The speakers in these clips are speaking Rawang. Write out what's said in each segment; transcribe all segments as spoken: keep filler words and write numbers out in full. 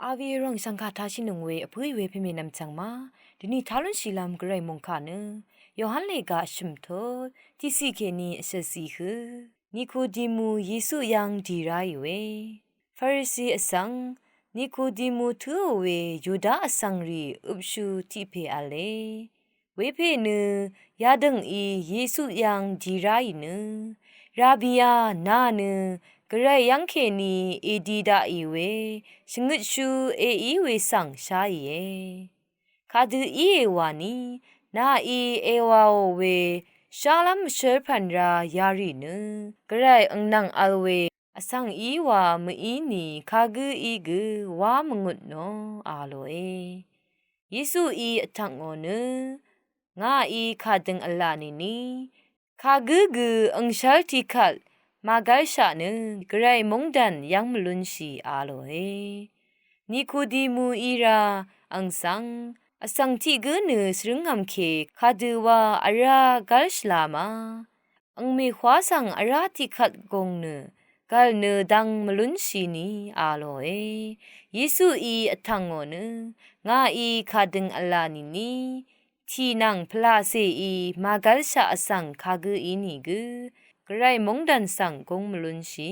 Avi rong shangka tashì nøng we vpø̄ í we pème nvmchvng ma. Dvni talun shìlvm gvray mungka nø Yohan lèga shø̀mtut tiqsiq kèní vshvtsi hø Nikodimu Yesu yvng dì ráì we. Farisi vsvng Nikodimu tǿò we Yuda vsvngrì øpshu tiq pè v̄le. Wepè nø yadø̀ng í Yesu yvng dì ráì nø, Rabbi a, nà nø gvray yvng kèní èdi daqì we shvngøtshu èí we svng sháìe. Kadø íe wani, nà í èwàò we shálv́m shv́rpv̀n ra yarì nø gvray ø̀ngnvng vl we vsvng í wa mvíni kagǿ í gø wá mvngutnò a lòe. Yesuí vtv̀ngò nø, ngàí kadøng v̄la nìni kagǿ gø angshv́l tiqkvt màgv́lshaq nø gvray mungdàn yv́ng mvlúnshì a lòe. Nikodimuí ra, àng svng vsvng tiq gǿ nø svrǿngv̀m ke kadø wa vrá gv́lshvla ma, àng mèhwá svng vrá tiqkvt gùng nø gv̀l nø dvng mvlúnshì ni a lòe. Yesuí vtv̀ngò nø, ngàí kadøng v̄la nìni tì nvng pvlacèí màgv́lshaq vsvng kagǿ ínìgø gvray mungdàn svng gúng mvlúnshì.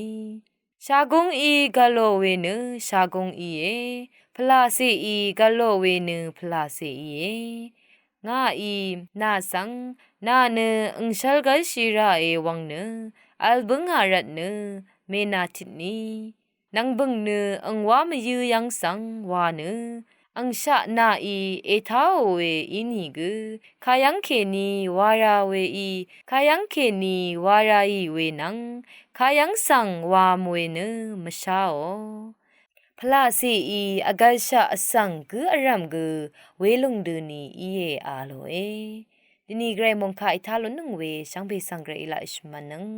Shagúng í gv̀lò we nø shagúng íe, pvlacèí gv̀lò we nø pvlacè íe. Ngàí nà svng, nà nø angshv́l gv́lshì ràe wvng nø vl bǿngà rvt nø mènà titni, nvngbø̀ng nø àng wá mvyǿ yv́ng svng wa nø, àngshaq nàí ètáò we ínìgø kayv́ng kèní wa ra weí, kayv́ng kèní wa raì we nvng kayv́ng svng wam we nø mvsháò. Pvlacèí vgv̀lshaq vsvng gǿ vrv̀m gø welùng dø ni íe a lòe. Dvni gvray mungka ètá lúnnøng we shvngbe svng gvray èlaq èshø̀m mvnøng.